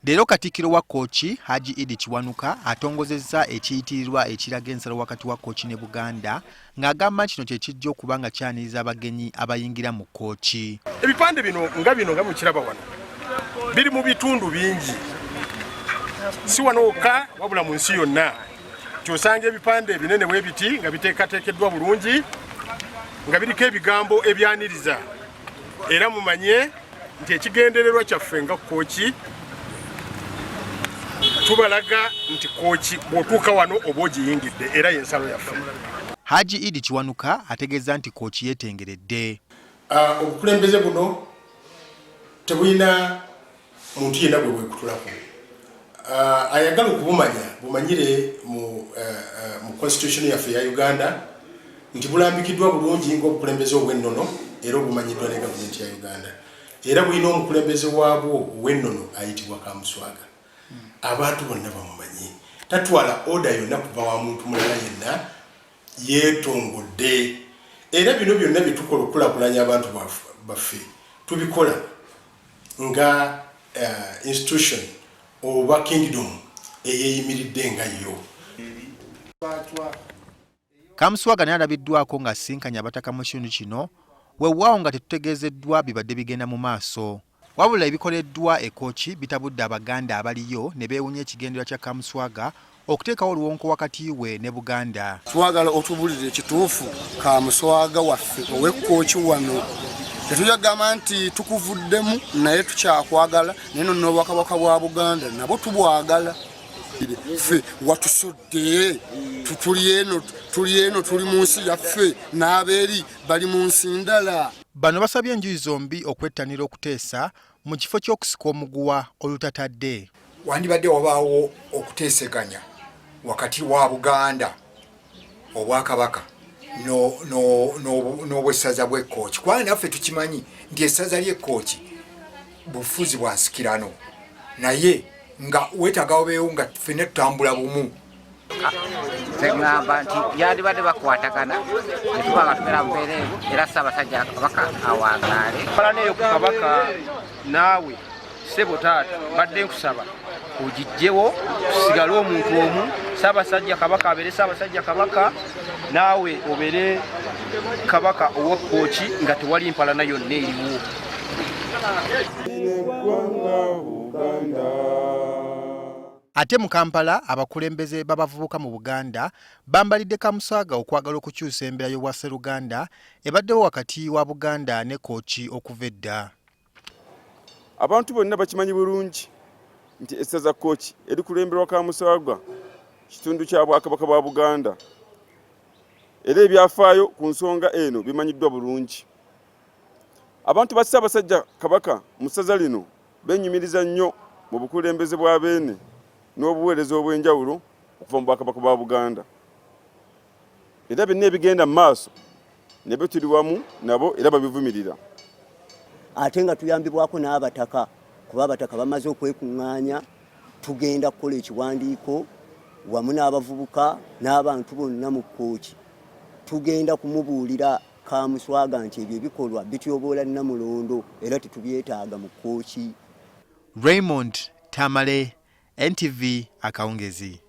Leero Katikkiro wa Kkooki, Hajji Iddi Kiwanuka atongozezza ekiyitirirwa ekiraga ensalo wakati wa Kkooki ne Buganda ng'agamba nti kino kye kijja okuba nga kyaniriza abagenyi abayingira mu Kkooki. Ebipande bino nga bino nga mukiraba wano biri mu bitundu bingi, si wano wokka wabula mu nsi yonna. Kyosanga ebipande ebinene bwe biti nga biteekateekeddwa bulungi nga biriko ebigambo ebyaniriza, era mumanye nti ekigendererwa kyaffe nga Kkooki tubalaga nti Kkooki bw'otuuka wano oba ogiyingidde era y'ensalo yaffe. Haji Idi Kiwanuka ategeezza nti Kkooki yeetengeredde. Obukulembeze buno tebulina muntu yenna gwe bwekutulako. Ayagala okubumanya bumanyire mu, mu constitution yaffe eya Uganda nti bulambikiddwa bulungi ng'obukulembeze obw'ennono era obumanyiddwa ne gavumenti ya Uganda, era bulina omukulembeze waabwo ow'ennono ayitibwa Kamuswaga. Abantu bonna bamumanyi, tatwala order yonna kuva wa muntu mulala yenna, yeetongodde. Era bino byonna bye tukola okukulakulanya abantu baffe tubikola nga institution oba kingdom eyeyimiridde nga yo. Kamuswaga naye alabiddwako ng'asisinkanye abataka mu kitundu kino, weewaawo nga tetutegeezeddwa bibadde bigenda mu maaso. Wabula ebikoleddwa e Kooki bitabudde Abaganda abaliyo ne beewunya ekigendererwa kya Kamuswaga okuteekawo oluwonko wakati we ne Buganda. Twagala otubulire ekituufu Kamuswaga waffe ow'e Kooki wano. Tetujja kugamba nti tukuvuddemu naye tukyakwagala, naye no n'Obwakabaka bwa Buganda nabwo tubwagala. Ffe watusodde, tuli eno, tuli eno, tuli mu nsi yaffe, n'abeeri bali mu nsi ndala. Bano basabye enjuyi zombi okwettanira okuteesa mu kifo ky'okusika omuguwa olutatadde. Wandibadde wabaawo okuteeseganya wakati wa Buganda, Obwakabaka n'obwessaza bw'e Kkooki, kubanga naffe tukimanyi nti essaza ly'e Kkooki bufuzi bwa nsikirano, naye nga weetaaga wabeewo nga ffenna tutambula bumu. Nze ŋŋamba nti byandibadde bakwatagana netuba nga tubeera mbeera ego, era Ssaabasajja Kabaka awangaale. Mpalana eyo ku Kabaka naawe ssebo taata, mbadde nkusaba ogijjewo tusigale omuntu omu, Ssaabasajja Kabaka abeere Ssaabasajja Kabaka, naawe obeere Kabaka owa Kkooki nga tewali mpalana yonna eriwo. Ate mu Kampala, abakulembeze b'abavubuka mu Buganda bambalidde Kamuswaga okwagala okukyusa embeera y'obwasseruganda ebaddewo wakati wa Buganda ne Kooki okuva edda. Abantu bonna bakimanyi bulungi nti essaza Kooki erikulemberwa Kamuswaga kitundu kya Bwakabaka bwa Buganda, era ebyafaayo ku nsonga eno bimanyiddwa bulungi. Abantu ba Ssaabasajja Kabaka mu ssaza lino benyumiriza nnyo mu bukulembeze bwa Beene n'obuweereza obw'enjawulo okuva mu Bwakabaka bwa Buganda, era byonna ebigenda mu maaso nabyo tuli wamu nabo era babivumirira. Ate nga tuyambibwako n'abataka, kuba abataka bamaze okwekuŋŋaanya, tugenda kukola ekiwandiiko wamu n'abavubuka n'abantu bonna mu Kkooki, tugenda kumubuulira Kamuswaga nti ebyo ebikolwa bityoboola Nnamulondo era tetubyetaaga mu Kkooki. Raymond Tamale, NTV akawungezi.